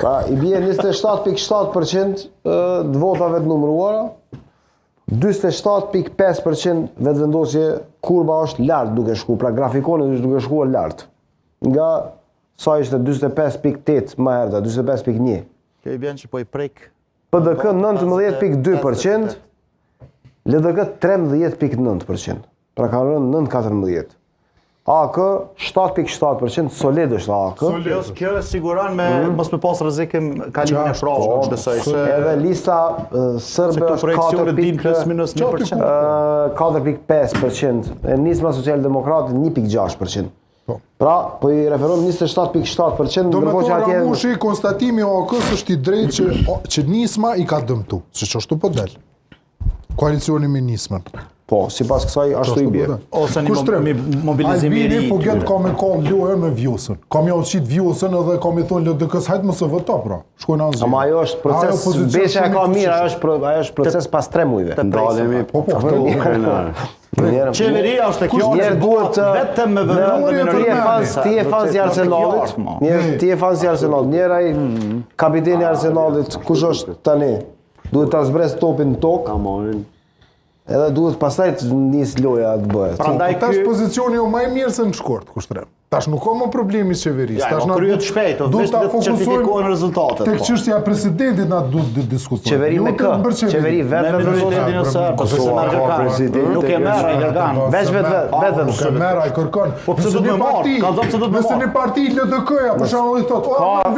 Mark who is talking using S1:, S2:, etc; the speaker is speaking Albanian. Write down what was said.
S1: Pra, i bie 27.7% të votave të numëruara, 47.5% vetëvendosje, kurba është lart duke shku, pra grafikoni është duke shkuar lart. Nga sa ishte 45.8 më herët, 45.1.
S2: Kjo i bjen që po i prek
S1: PDK 19.2%, LDK 13.9%. Pra kanë rënë 9.14. AK 7.7%, solid është AK.
S3: Solid.
S2: Kjo, kjo e siguron me mos me pas rrezikim kalimin e
S3: Gjashtë,
S2: prapshëm,
S3: po,
S2: është besoj se
S1: Edhe lista e,
S2: se
S1: serbe
S2: këto
S1: është
S2: projeksione din
S1: 4.
S2: plus minus 1%.
S1: ë, 4.5%, e Nisma Socialdemokrate 1.6%.
S3: Po.
S1: Pra, po i referojmë 27.7%,
S3: Do me
S1: ndërkohë që
S3: thonë
S1: atje
S3: Ramushi, konstatimi i AAK-s është i drejtë që, o, që Nisma i ka dëmtu, se që ashtu po del. Koalicioni me Nismën.
S1: po, sipas kësaj ashtu i
S3: po
S1: bie.
S3: del.
S2: Ose një
S3: Kush
S2: mo-
S3: trem?
S2: mi- mobilizim i ri
S3: Albini po
S2: i
S3: get
S2: tyre.
S3: ka me kall lojën me Vjosën. Ka me jau qit Vjosën edhe ka me thonë LDK-s hajt mos e voto pra. Shkojnë asgjë.
S1: Ama ajo është proces, Beqa e ka mirë, ajo është pro, ajo është proces pas 3 muajve.
S4: Ndalemi
S3: Po, po,
S4: këtu krenar.
S1: Njerë-
S2: Qeveria është e kjo
S1: Njerë duhet të
S2: vetëm me
S1: në-
S2: vëmendje
S3: Nuri e
S1: Ti je fans, ti je fans i Arsenalit, njerë ti je fans i Arsenalit, njerë ai kapiteni i Arsenalit, kush është tani? Duhet ta zbres topin në tokë,
S4: Amorin.
S1: edhe duhet pastaj të nis loja të bëhet.
S2: Prandaj
S3: Po, tash
S2: ky
S3: pozicioni jo më i mirë se në shkurt, kushtrim. Tash nuk ka më problemi qeverisë.
S2: Ja,
S3: Tash
S2: po
S3: na
S2: kryet
S3: duhet-
S2: shpejt, o,
S3: duhet
S2: veç
S3: ta
S2: le të
S3: fokusojmë
S2: certifikohen rezultatet,
S3: Tek
S2: po.
S3: çështja e presidentit na duhet të diskutojmë.
S1: Qeveri
S3: Jo
S1: me
S3: të
S1: kë?
S3: bërë qeveri.
S1: Qeveri
S2: me
S1: vetë vetë
S2: minoritetin e serb, po se merr
S4: Ka
S2: kërkan.
S4: president,
S2: Nuk e merr ai kërkan.
S1: Veç vetë vetë vetë.
S3: Nuk e merr ai kërkon.
S2: Po pse
S3: Nëse
S2: do të
S3: një
S2: më marr?
S3: parti-
S2: Ka thënë pse do të më
S3: Nëse
S2: marr?
S3: një parti LDK-ja për shembull i thotë, "O,
S1: Ka-